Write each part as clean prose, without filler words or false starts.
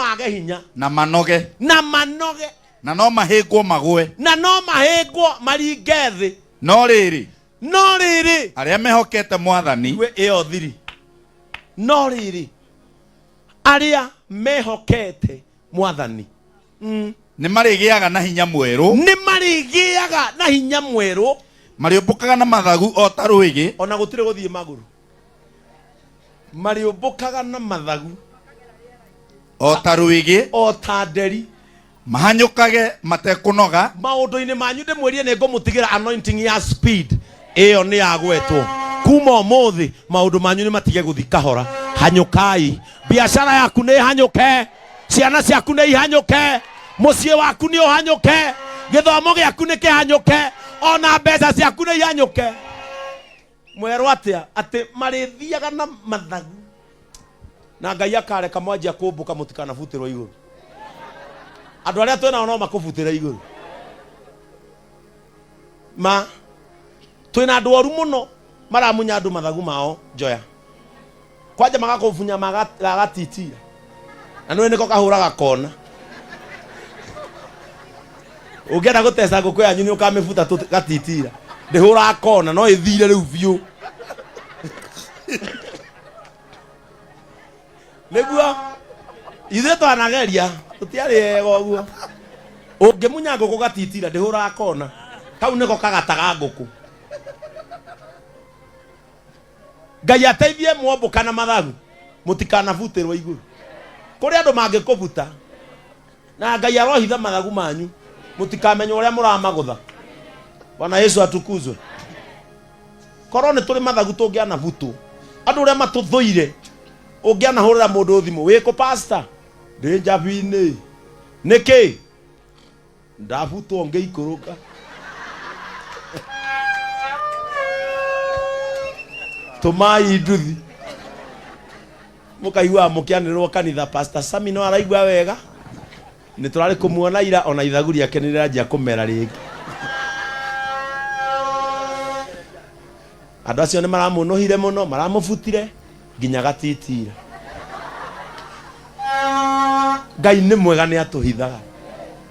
mage hinya Na manoge. Na manoge. Na no mahĩngwo magũe. Na no mahĩngwo maringe thĩ. No rĩrĩ, No rĩrĩ, arĩa mehokete Mwathani igue ĩyo thiri. No rĩrĩ, arĩa mehokete Mwathani nĩ marĩgĩaga na hinya mwerũ. Nĩ marĩgĩaga na hinya mwerũ. Marĩũmbũkaga na mathagu o ta rwĩgĩ. Ona gũtirĩ gũthiĩ magũrũ, marĩũmbũkaga na mathagu o ta rwĩgĩ, o ta nderi. Mahanyũkage matekũnoga. Maũndũ-inĩ manyu ndĩmwĩrie nĩ ngũmũtigĩra anointing ya speed. Ĩyo nĩ yagwetwo kuma ũmũthĩ. Maũndũ manyu nĩ matige gũthi kahora. Hanyũkai. Biacara yaku nĩ hanyũke, ciana ciaku nĩ ihanyũke, mũciĩ waku nĩ ũhanyũke, gĩthomo gĩaku nĩ kĩhanyũke, ona mbeca ciaku nĩ ihanyũke. Mwerwo atĩa? Atĩ marĩthiaga na mathagu, na Ngai akareka mwanjia kũmbũka mũtikanabutĩrwo igũrũ. Andũ arĩa twĩnao no makũbutĩre igũrũ. Ma twĩna andũ oru mũno maramunya andũ mathagu mao njoya kwanja, magakũbunya gagatitira na nĩwe nĩko kahũraga kona. Ũngĩenda gũteca ngũkũ yanyu nĩ ũkamĩbuta tũ gatitira. Ndĩhũraga kona, no ĩthire rĩu biũ nĩguo ithuĩ twanageria tũtiarĩ ega ũguo. Ũngĩmunya ngũkũ gatitira, ndĩhũraga kona, kau nĩko kagataga ngũkũ. Ngai ateithie mwombũka na mathagu mũtikanabutĩrwo igũrũ. Kũrĩ andũ mangĩkũbuta, na Ngai arohitha mathagu manyu mũtikamenya ũrĩa mũramagũtha. Bwana Yesu atukuzwe. Korwo nĩ tũrĩ mathagu tũngĩanabutwo. Andũ ũrĩa matũthũire, ũngĩanahũrĩra mũndũ thimũ, "Wĩkũ, pastor?" "Ndĩ njabi-inĩ." "Nĩkĩ?" "Ndabutwo ngĩikũrũka." Tũmai nduthi. Mũkaiguaga mũkĩanĩrĩrwo kanitha, "Pastor Sami no araigua wega, nĩ tũrarĩ kũmuona ira, ona ithagu rĩake nĩ rĩranjia kũmera rĩngĩ." Andũ acio nĩ maramũnũhire mũno, maramũbutire nginya gatitira. Ngai nĩ mwega, nĩ atũhithaga.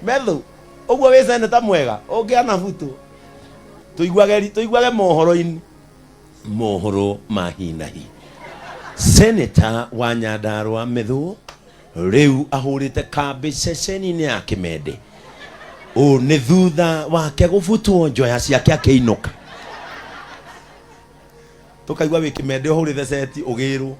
Methu ũguo wĩ seneta mwega ũngĩanabutwo, tũiguage tũiguage mohoro-inĩ, mohoro ma hi na hi, seneta wa Nyandarua Methu rĩu ahũrĩte kambĩ ceceni-inĩ ya Kĩmende. Ũũ nĩ thutha wake gũbutwo njoya ciake akĩinũka. Tũkaigua wĩ Kĩmende ũhũrĩte ceti ũgĩrwo.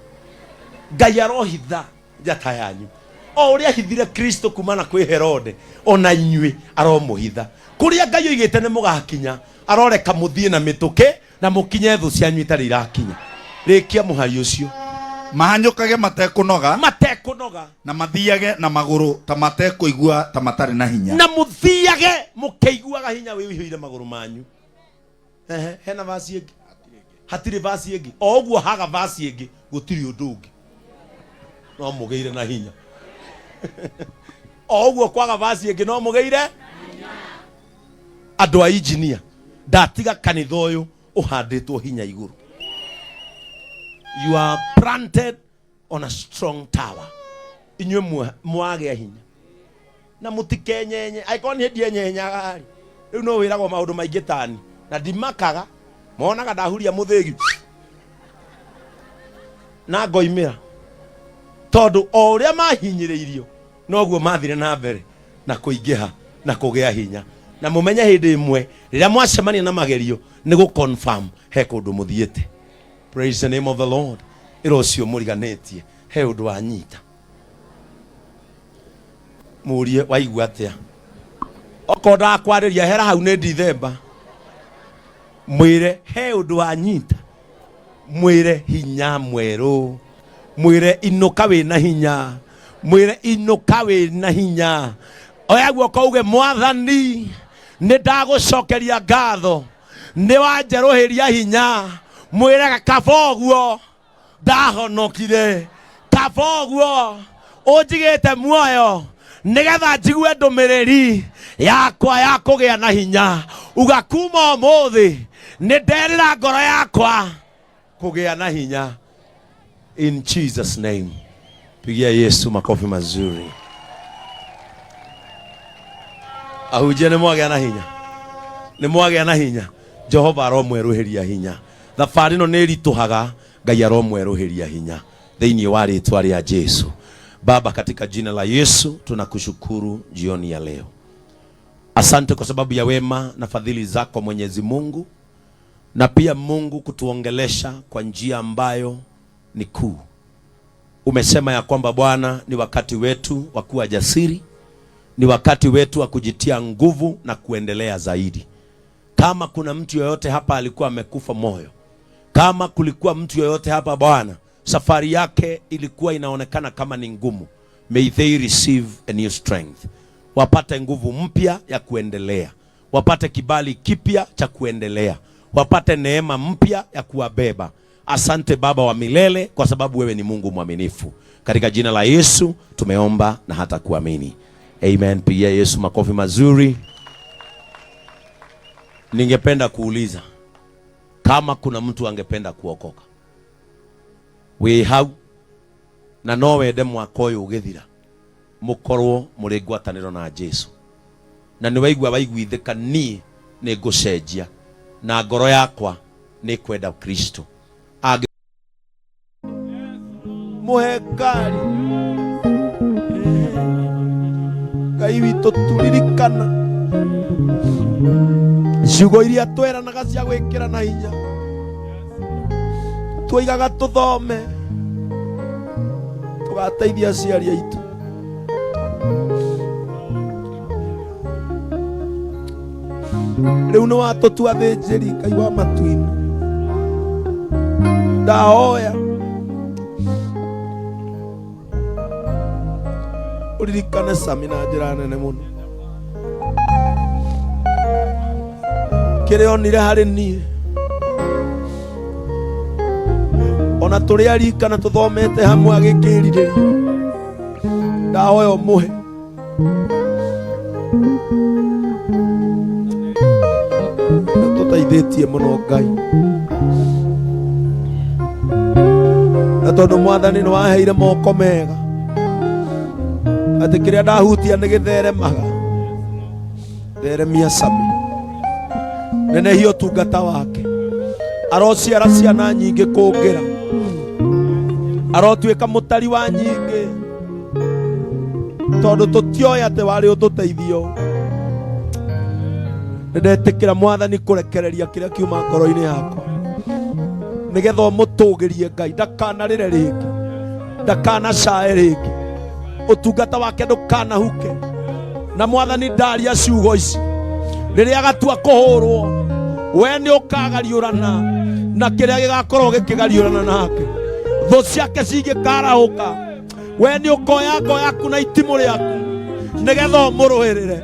Ngai arohitha njata yanyu o ũrĩa ahithire Kristo kumana kwĩ Herode, ona inyuĩ aromũhitha. Kũrĩa Ngai oigĩte nĩ mũgakinya, aroreka mũthiĩ na mĩtũkĩ na mũkinye thũ cianyu itarĩ irakinya. Rĩkia mũhari ũcio. Mahanyũkage matekũnoga. Matekũnoga. Na mathiage na magũrũ ta matekũigua ta matarĩ na hinya. Na mũthiage mũkĩiguaga hinya wĩihũire magũrũ manyu. Ehe, hena vasi ĩngĩ? Hatirĩ vasi ĩngĩ. O ũguo haga vasi ĩngĩ, gũtirĩ ũndũ ũngĩ no mũgĩire na hinya. O ũguo kwaga vasi ĩngĩ, no mũgĩire. Andũ a injinia, ndatiga kanitha ũyũ ũhandĩtwo hinya igũrũ. You are planted on a strong tower. Inyuĩ mwagĩa hinya na mũtikenyenye. Angĩkorwo niĩ ndienyenyaga rĩ, rĩu no wĩragwo maũndũ maingĩ tani na ndimakaga. Monaga ndahuria mũthĩgi na ngoimĩra, tondũ o ũrĩa mahinyĩrĩirio noguo mathire na mbere na kũingĩha na kũgĩa hinya. Na mũmenye hĩndĩ ĩmwe rĩrĩa mwacemania na magerio, nĩ gũ confirm he kũndũ mũthiĩte. Praise the name of the Lord. Ĩra ũcio mũriganĩtie he ũndũ wanyita, mũrie, "Waigua atĩa?" Okorwo ndakwarĩria, hera hau nĩ Dithemba. Mwĩre he ũndũ wanyita, mwĩre hinya mwerũ, mwĩre inũka wĩna hinya, mwĩre inũka wĩna hinya. Oya guoko uge, "Mwathani, nĩ ndagũcokeria ngatho, nĩ wanjerũhĩria hinya." Mwĩre, "Kaba ũguo ndahonokire, kaba ũguo ũnjigĩte muoyo nĩgetha njigue ndũmĩrĩri yakwa ya kũgĩa na hinya." Uga, "Kuma ũmũthĩ nĩ nderĩra ngoro yakwa kũgĩa na hinya." In Jesus' name. Pigia Yesu makofi mazuri. Ahunjia nĩ mwagĩa na hinya, nĩ mwagĩa na hinya. Jehova aromwerũhĩria hinya. Thabarĩ ĩno nĩ ĩritũhaga, Ngai aromwerũhĩria hinya thĩinĩ wa rĩtwa rĩa Jesu. Baba, katika jina la Yesu tunakushukuru jioni ya leo. Asante kwa sababu ya wema na fadhili zako Mwenyezi Mungu, na pia Mungu kutuongelesha kwa njia ambayo ni kuu. Umesema ya kwamba Bwana, ni wakati wetu wa kuwa jasiri, ni wakati wetu wa kujitia nguvu na kuendelea zaidi. Kama kuna mtu yoyote hapa alikuwa amekufa moyo, kama kulikuwa mtu yoyote hapa Bwana, safari yake ilikuwa inaonekana kama ni ngumu, may they receive a new strength. Wapate nguvu mpya ya kuendelea, wapate kibali kipya cha kuendelea, wapate neema mpya ya kuwabeba. Asante Baba wa milele, kwa sababu wewe ni Mungu mwaminifu. Katika jina la Yesu tumeomba na hata kuamini, amen. Pigia Yesu makofi mazuri. Ningependa kuuliza kama kuna mtu angependa kuokoka wĩ hau na no wende mwaka ũyũ ũgĩthira mũkorwo mũrĩ ngwatanĩro na Jesu, na nĩ waigua waiguithĩka, niĩ nĩ ngũcenjia na ngoro yakwa nĩ kwenda Kristo, angĩ mũhe ngari. Ngai witũ, turirikana ciugo iria tweranaga cia gwĩkĩra na hinya, tuigaga tuthome tugateithia aciari aitũ. Rĩu nĩ watũtua thĩnjĩri Ngai wa matu-inĩ. Ndahoya ũririkane Sami na njĩra nene mũno, kĩrĩa onire harĩ niĩ ona tũrĩ arika na tũthomete hamwe agĩkĩrirĩria. Ndahoya ũmũhe tũteithĩtie mũno Ngai, na tondũ Mwathani nĩ waheire moko mega atĩ kĩrĩa ndahutia nĩ gĩtheremaga, theremia Sami, nenehia ũtungata wake, arociara ciana nyingĩ kũngĩra, arotuĩka mũtari wa nyingĩ, tondũ tũtioĩ atĩ warĩ ũtũteithio. Nĩ ndetĩkĩra Mwathani kũrekereria kĩrĩa kiuma ngoro-inĩ yakwa nĩgetha ũmũtũgĩrie Ngai, ndakanarĩre rĩngĩ, ndakanacae rĩngĩ, ũtungata wake ndũkanahuke. Na Mwathani, ndaria ciugo ici, rĩrĩa agatua kũhũrwo, we nĩ ũkagariũrana na kĩrĩa gĩgakorwo gĩkĩgariũrana nake. Thũ ciake cingĩkarahũka, we nĩ ũkoya ngo yaku na itimũ rĩaku nĩgetha ũmũrũĩrĩre.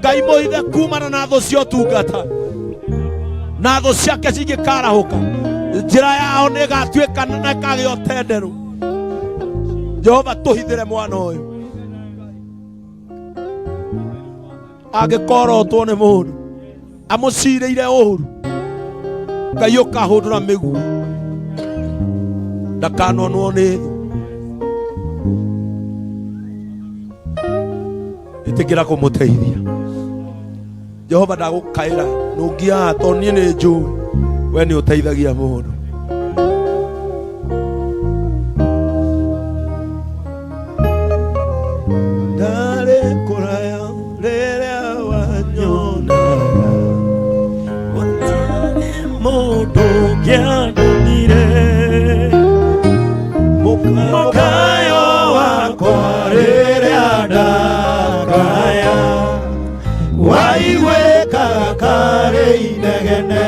Ngai, mũhithe kumana na thũ cia ũtungata, na thũ ciake cingĩkarahũka, njĩra yao nĩ ĩgatuĩka na ĩkagĩa ũtenderũ. Jehova, tũhithĩre mwana ũyũ, angĩkorotwo nĩ mũndũ amũcirĩire ũru, Ngai ũkahũndũra mĩguĩ, ndakanonwo nĩ thũ. Ĩtĩkĩra kũmũteithia Jehova. Ndagũkaĩra nũngiaha tondũ niĩ nĩ njũĩ we nĩ ũteithagia mũndũ. Ndarĩ kũraya rĩrĩa wanyonaga, gũtirĩ mũndũ ũngĩandonire. Mũkayo wakwa rĩrĩa ndakaya waiguĩkaga karĩ inegene.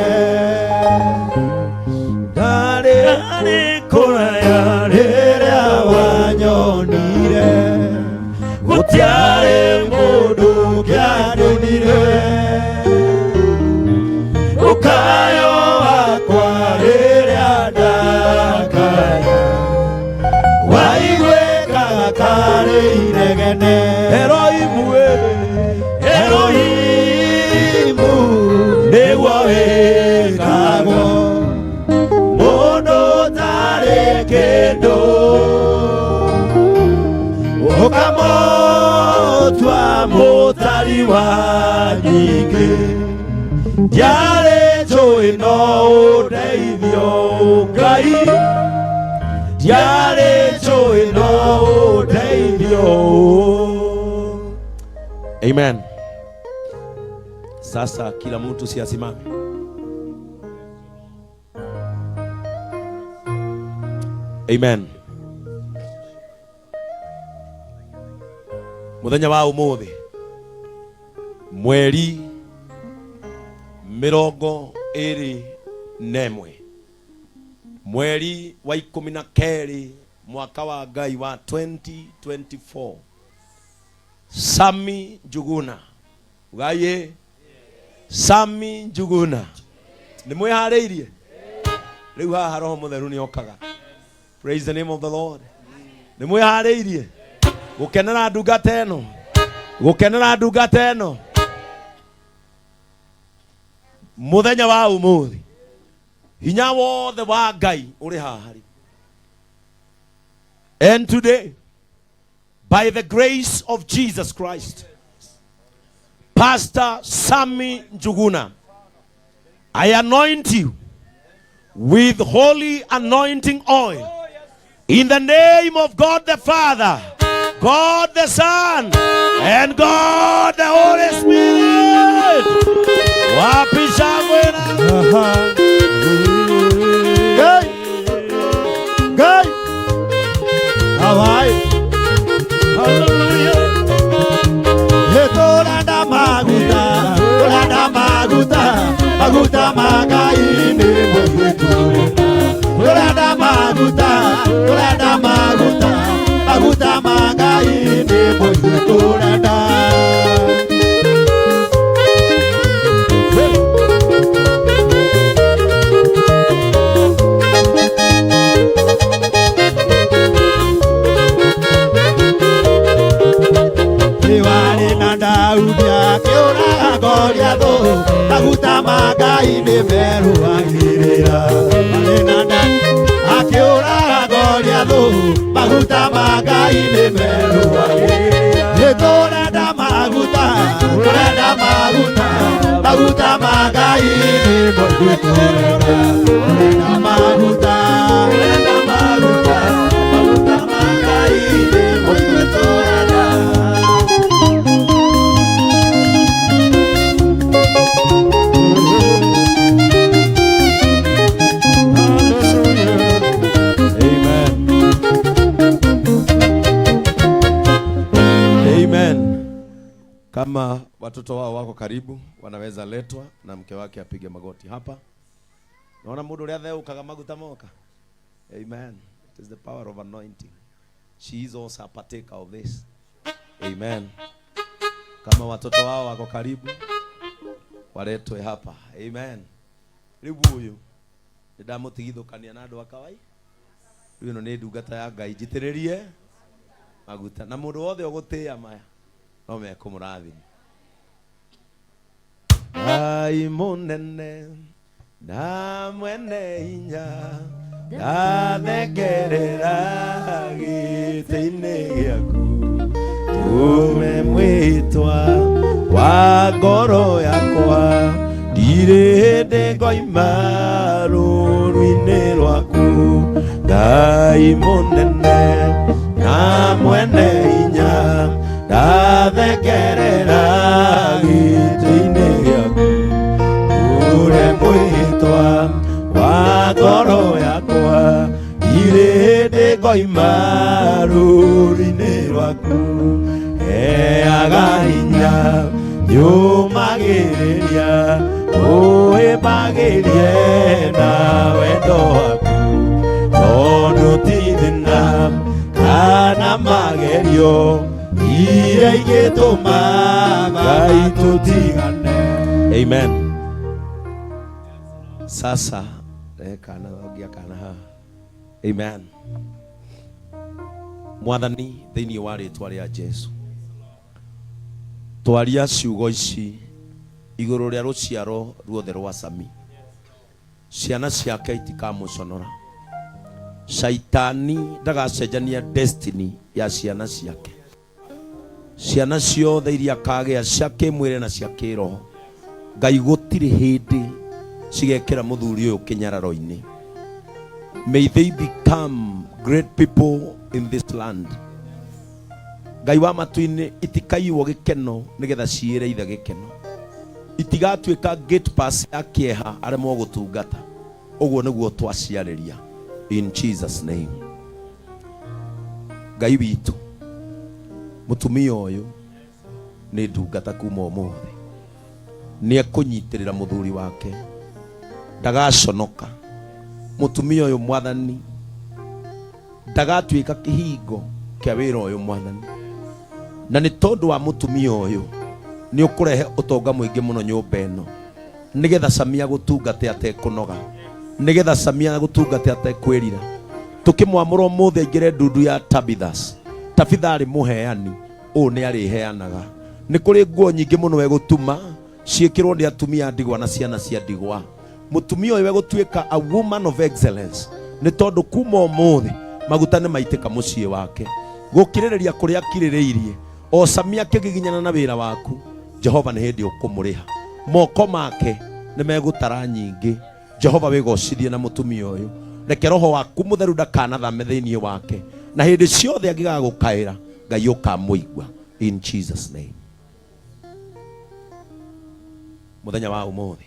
Ndarĩ Ndarĩ kũraya rĩrĩa wanyonire, gũtiarĩ mũndũ ũngĩandonire. Mũkayo wakwa rĩrĩa ndakaya waiguĩkaga karĩ inegene. Eroimu. Elohimu nĩguo wĩtagwo, mũndũ ũtarĩ kĩndũ. Ngĩtua mũtari wa nyingĩ ndiarĩ njũĩ no ũndeithio Ngai ndiarĩ njũĩ no ũndeithio. Amen. Sasa kila mtu si asimame. Amen. Muthenya wa umuthi mweri 21 mweri wa 12 mwaka wa Ngai wa 2024 Sami Njuguna ugaye Sami Njuguna nĩ mwĩharĩirie rĩu haha roho mũtheru nĩ okaga. Praise the name of the Lord. Nĩ mwĩharĩirie gũkenera ndungata ĩno, gũkenera ndungata ĩno mũthenya wa ũmũthĩ hinya wothe wa Ngai ũrĩ haha rĩ. And today, by the grace of Jesus Christ, Pastor Sami Njuguna, I anoint you with holy anointing oil in the name of God the Father, God the Son, and God the Holy Spirit. Wapi shangwe na Ngai Ngai Hawaii. Hallelujah. Tũrenda maguta, tũrenda maguta, maguta ma Ngai nĩ mũingĩ tũrenda. Tũrenda maguta, tũrenda maguta, maguta ma Ngai nĩ mũingĩ tũrenda. Nĩwarĩ na Daudi akĩũraga Goliathũ, maguta ma Ngai nĩ merũagĩrĩra. Warĩ na Daudi akĩũraga Goliathũ, maguta ma Ngai nĩ merũagĩrĩra. Nĩ tũrenda maguta, tũrenda maguta, maguta ma Ngai nĩ mũingĩ tũrenda. Tũrenda maguta, tũrenda maguta, maguta ma Ngai nĩ mũingĩ tũrenda. Amen. Amen. Kama watoto wao wako karibu wanaweza letwa na mke wake apige magoti hapa. Naona mundu uria theukaga maguta moka. Amen. It is the power of anointing. She is also a partaker of this. Amen. Kama watoto wao wako karibu waletwe hapa. Amen. Riu uyu nĩndamũtigithũkania na andũ a kawai. Rĩu ĩno nĩ ndungata ya Ngai njitĩrĩrie maguta na mũndũ wothe ũgũtĩĩa maya no mekũmũrathima. Ngai mũnene na mwene hinya ndathengerera gĩtĩ-inĩ gĩaku tume mwĩtwa wa ngoro yakwa ndirĩ hĩndĩ ngoima rũru-inĩ rwaku Ngai mũnene na mwene hinya ndathengerera gĩtĩ-inĩ gĩaku ure mwĩtwa wa ngoro yakwa ndirĩ hĩndĩ ngoima rũru-inĩ rwaku heaga hinya nyũmagĩrĩria ũhĩmbagĩrie na wendo waku tondũ ti thĩna kana magerio iria igĩtũma Ngai tũtigane. Amen. Sasa kana ngia kana haha. Amen. Mwathani thĩinĩ wa rĩtwa rĩa Jesu twaria ciugo ici igũrũ rĩa rũciaro ruothe rwa Sami. Ciana ciake itikamũconora. Shaitani ndagacenjania destiny ya ciana ciake. Ciana Ciana ciothe iria akagĩa cia kĩmwĩrĩ na cia kĩroho, Ngai gũtirĩ hĩndĩ cigekĩra mũthuri ũyũ kĩnyararo-inĩ. May they become great people in this land. Ngai wa matu-inĩ, itikaiywo gĩkeno nĩgetha ciĩre ithe gĩkeno. Itigatuĩka gate pass ya kĩeha aremwo gũtungata. Ũguo nĩguo twaciarĩria in Jesus name. Ngai witũ, mũtumia ũyũ nĩ ndungata kuma ũmũthĩ, nĩ ekũnyitĩrĩra mũthuri wake, ndagaconoka. Mũtumia ũyũ Mwathani ndagatuĩka kĩhingo kĩa wĩra ũyũ Mwathani, na nĩ tondũ wa mũtumia ũyũ nĩ ũkũrehe ũtonga mũingĩ mũno nyũmba ĩno, nĩgetha Samia gũtungate atekũnoga, nĩgetha Samia gũtungate atekwĩrira. Tũkĩmwamũra ũmũthĩ aingĩre ndundu ya Tabithas. Tabitha arĩ mũheani, ũũ nĩ arĩheanaga. Nĩ kũrĩ nguo nyingĩ mũno egũtuma ciĩkĩrwo nĩ atumia a ndigwa na ciana cia ndigwa. Mũtumia ũyũ egũtuĩka a woman of excellence nĩ tondũ kuma ũmũthĩ maguta nĩ maitĩka mũciĩ wake. Gũkirĩrĩria kũrĩa akirĩrĩirie, o Samia akĩgiginyana na wĩra waku, Jehova nĩ hĩndĩ ũkũmũrĩha. Moko make nĩ megũtara nyingĩ. Jehova wĩgocithie na mũtumia ũyũ. Reke roho waku mũtheru ndakanathame thĩinĩ wake, na hĩndĩ ciothe angĩgagũkaĩra Ngai ũkamũigua in Jesus name. Mũthenya wa ũmũthĩ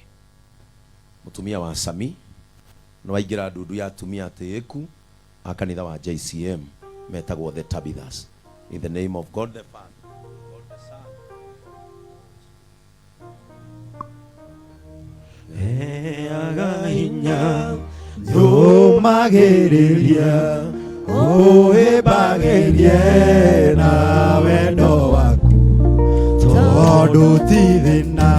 mũtumia wa Sami nĩ waingĩra ndundu ya atumia atĩĩku a kanitha wa JCM metagwo the Tabithas. In the name of God the Father, God the Son, Heaga hinya nyũmagĩrĩria ũhĩmbagĩrie na wendo waku, tondũ ti thĩna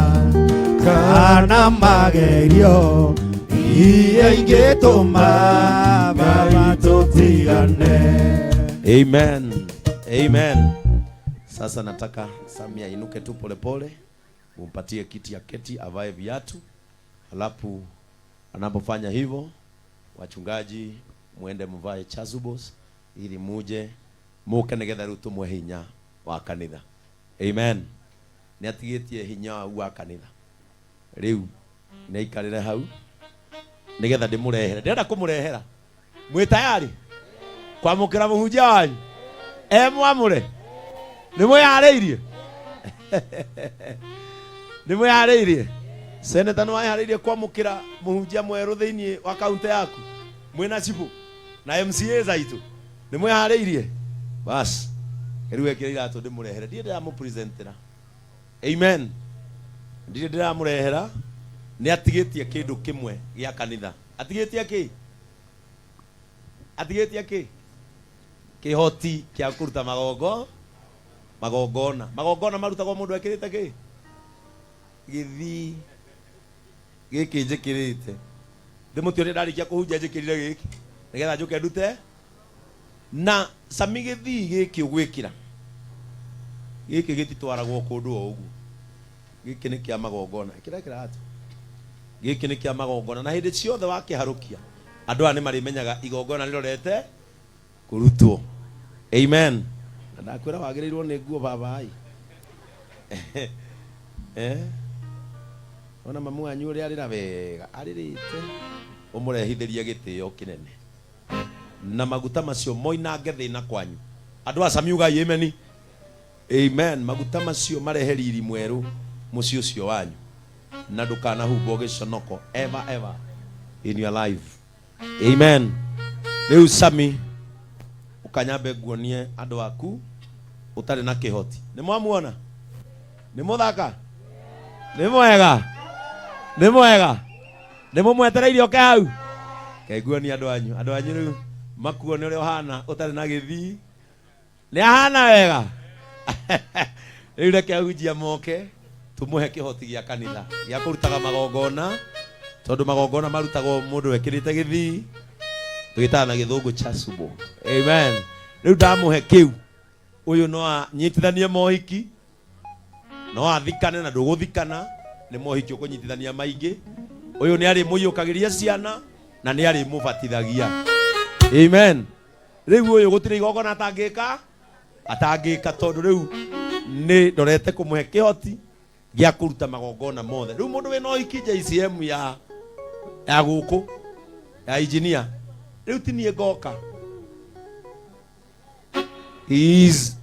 kana magerio iria ingĩtũma Baba tũtigane. Amen. Amen. Sasa nataka Sami ainuke tu polepole, umpatie kiti ya keti, avae viatu, halafu anapofanya hivyo, wachungaji muende mvae chasubles ili muje muke nigetha riu tumwe hinya wa kanitha. Amen. Nĩ atigĩtie hinya wa kanitha riu nĩ aikarĩre hau nigetha ndĩmũrehere. Ndĩrenda kũmũrehera. Mwĩ tayari kwamũkĩra mũhunjia wanyu e mwamũre? Nĩ mwĩharĩirie? Nĩ mwĩharĩirie? Seneta, nĩ wĩharĩirie kwamũkĩra mũhunjia mwerũ thĩinĩ wa kaunti yaku mwĩna cibũ na MCA zaitũ? Nĩ mwĩharĩirie? Bas, rĩu ekĩra iratũ ndĩmũrehere. Ndirĩ ndĩramũpresentera. Amen. Ndirĩ ndĩramũrehera. Nĩ atigĩtie kĩndũ kĩmwe gĩa kanitha. Atigĩtie kĩ? Atigĩtie kĩ? Kĩhoti kĩa kũruta magongo magongona. Magongona marutagwo mũndũ ekĩrĩte kĩ? Gĩthii gĩkĩ njĩkĩrĩte. Ndĩmũtuĩre ndarĩkia kũhunjia njĩkĩrire gĩkĩ nĩgetha njũke ndute na Sami. Gĩthii gĩkĩ ũgwĩkĩra gĩkĩ gĩtitwaragwo kũndũ o ũguo. Gĩkĩ nĩ kĩa magongona. Ĩkĩra kĩratũ. Gĩkĩ nĩ kĩa magongona, na hĩndĩ ciothe wakĩharũkia andũ aya nĩ marĩmenyaga igongona rĩrorete kũrutwo. Amen. Na ndakwĩra wagĩrĩirwo nĩ nguo babai. Eh, ona mamu wanyu ũrĩa arĩra wega arĩrĩte, ũmũrehithĩrie gĩtĩo kĩnene na maguta macio moinange thĩna kwanyu. Andũ a Sami, ugai amen. Amen. Maguta macio marehe riri mwerũ mũciĩ ũcio wanyu, na ndũkanahumbwo gĩconoko ever ever in your life. Amen. Rĩu Sami, ũkanyambe nguonie andũ aku ũtarĩ na kĩhoti. Nĩ mwamuona? Nĩ mũthaka? Nĩ mwega? Nĩ mwega? Nĩ mũmwetereire oke hau? Kenguonie andũ anyu. Andũ anyu rĩu makuone ũrĩa ũhana ũtarĩ na gĩthii. Nĩ ahana wega. Rĩu reke ahunjia moke tũmũhe kĩhoti gĩa kanitha gĩa kũrutaga magongona, tondũ magongona marutagwo mũndũ ekĩrĩte gĩthii, twĩtaga na gĩthũngũ chasuble. Amen. Rĩu ndamũhe kĩu, ũyũ no anyitithanie mohiki, no athikane na ndũgũthikana nĩ mohiki ũkũnyitithania maingĩ. Ũyũ nĩ arĩmũiyũkagĩria ciana na nĩ arĩmũbatithagia. Amen. Rĩu ũyũ gũtirĩ igongona atangĩka, tondũ rĩu Nĩ ndorete kũmũhe kĩhoti gĩa kũruta magongona mothe. Rĩu mũndũ wĩna ũhiki JCM ya gũkũ ya engineer, rĩu ti niĩ ngoka. He is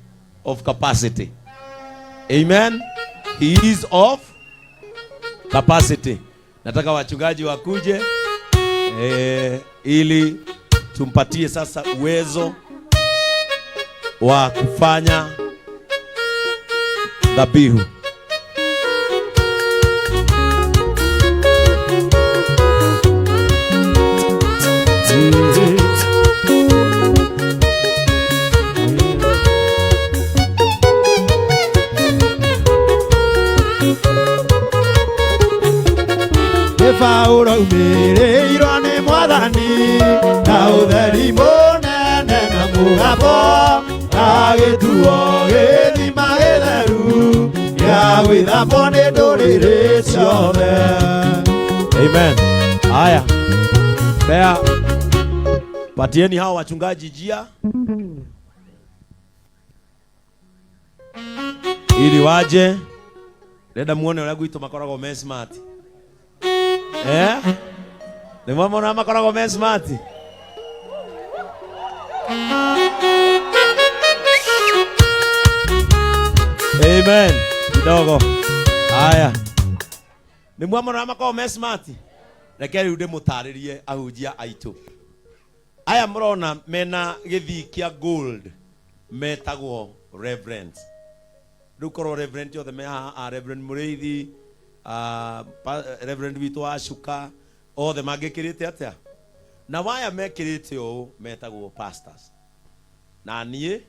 of capacity. Amen. He is of capacity. Nataka wachungaji wakuje ili tumpatie sasa uwezo wa kufanya dhabihu. Nĩ Paũlũ aumĩrĩirwo nĩ Mwathani na ũtheri mũnene na mũgambo, agĩtuo gĩthima gĩtheru gĩa gwĩthambwo nĩ ndũrĩrĩ ciothe. Amen. Haya. Bea, patieni hao wachungaji njia ili waje. Renda muone ũrĩa gwitũ makoragwo me smart. Eh? Nĩ mwamona makoragwo me smart? Amen. Kidogo. Haya. Nĩ mwamona makoragwo me smart? Reke rĩu ndĩmũtarĩrie ahunjia aitũ. Aya mũrona mena gĩthii kĩa gold metagwo reverends. Rĩu korwo reverend othe me haha, a Reverend Mũrĩithi, a Reverend witũ wa Cuka, othe mangĩkĩrĩte atĩa? Na waya mekĩrĩte ũũ metagwo pastors. Na niĩ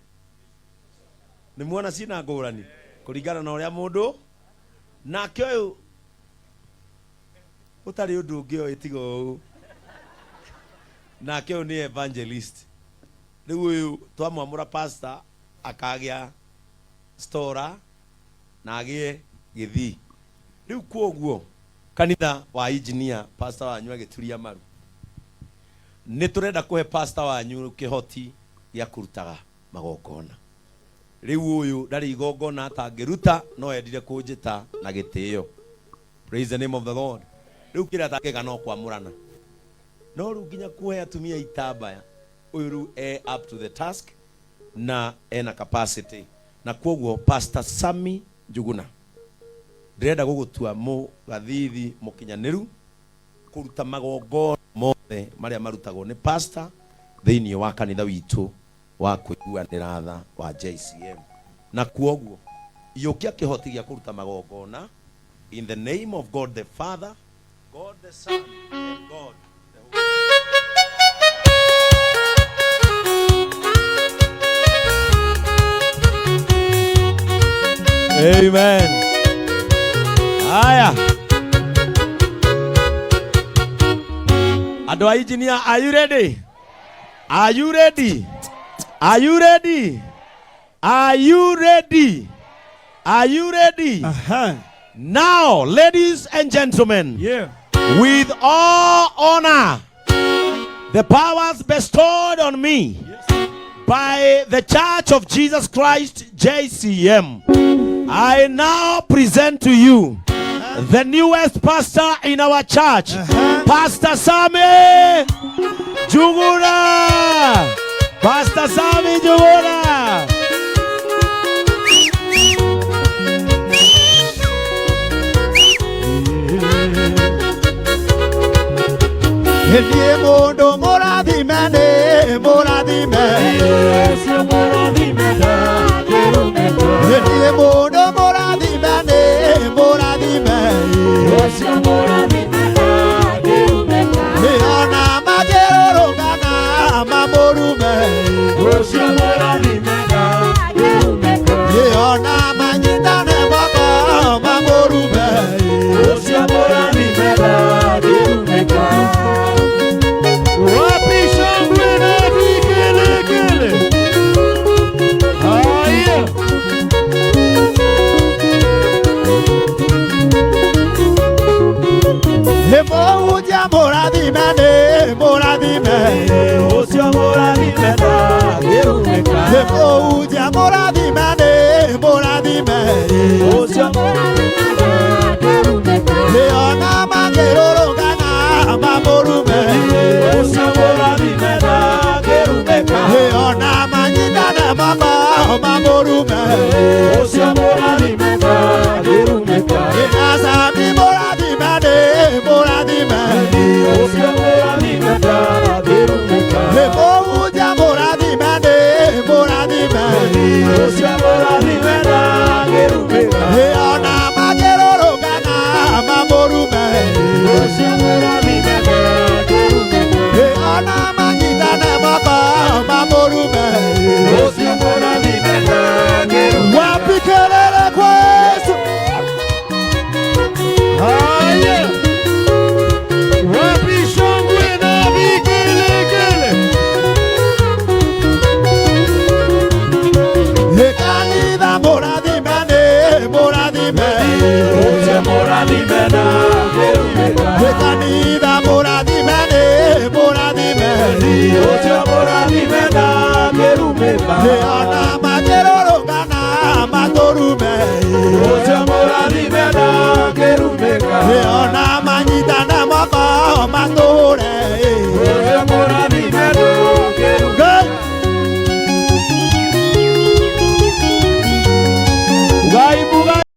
nĩ muona ciĩna ngũrani kũringana na ũrĩa mũndũ nake ũyũ ũtarĩ ũndũ ũngĩ oĩ tiga ũũ, nake ũyũ nĩ evangelist. Rĩu ũyũ twamwamũra pastor akagĩa stora na agĩe gĩthii. Rĩu kwoguo kanitha wa engineer, pastor wanyu agĩturia maru, nĩ tũrenda kũhe pastor wanyu kĩhoti gĩa kũrutaga magongona. Rĩu ũyũ ndarĩ igongona atangĩruta, no endire kũnjĩta na gĩtĩo. Praise the name of the Lord. Rĩu kĩrĩa atangĩka no kwamũrana, no rĩu nginya kuhe atumia itambaya, ũyũ rĩu e up to the task na ena capacity. Na kwoguo Pastor Sami Njuguna, ndĩrenda gũgũtua mũgathithi mũkinyanĩru kũruta magongona mothe marĩa marutagwo nĩ pastor thĩinĩ wa kanitha witũ wa kũiguanĩra tha wa JCM. Na kwoguo iyũkia kĩhoti gĩa kũruta magongona in the name of God the Father, God the Son, and God the Holy. Amen. Haya. Andũ a engineer, are you ready? Are you ready? Are you ready? Are you ready? Are you ready? Aha. Now, ladies and gentlemen, with all honor, the powers bestowed on me by the Church of Jesus Christ, JCM, I now present to you the newest pastor in our church, Pastor Sami Njuguna. Pastor Sami Njuguna. Niĩ mũndũ mũrathime, nĩ mũrathime. Niĩ mũndũ mũrathime, nĩ mũrathime. Ona makĩrũrũngana mamũrume, ona manyitane moko mamũrume. Wapi shangwe na vigelegele? Ũcio Ona makĩrũrũngana mamũrume. Ũcio mũrathime ndangĩrumĩka. Ona manyitane moko mamũrume.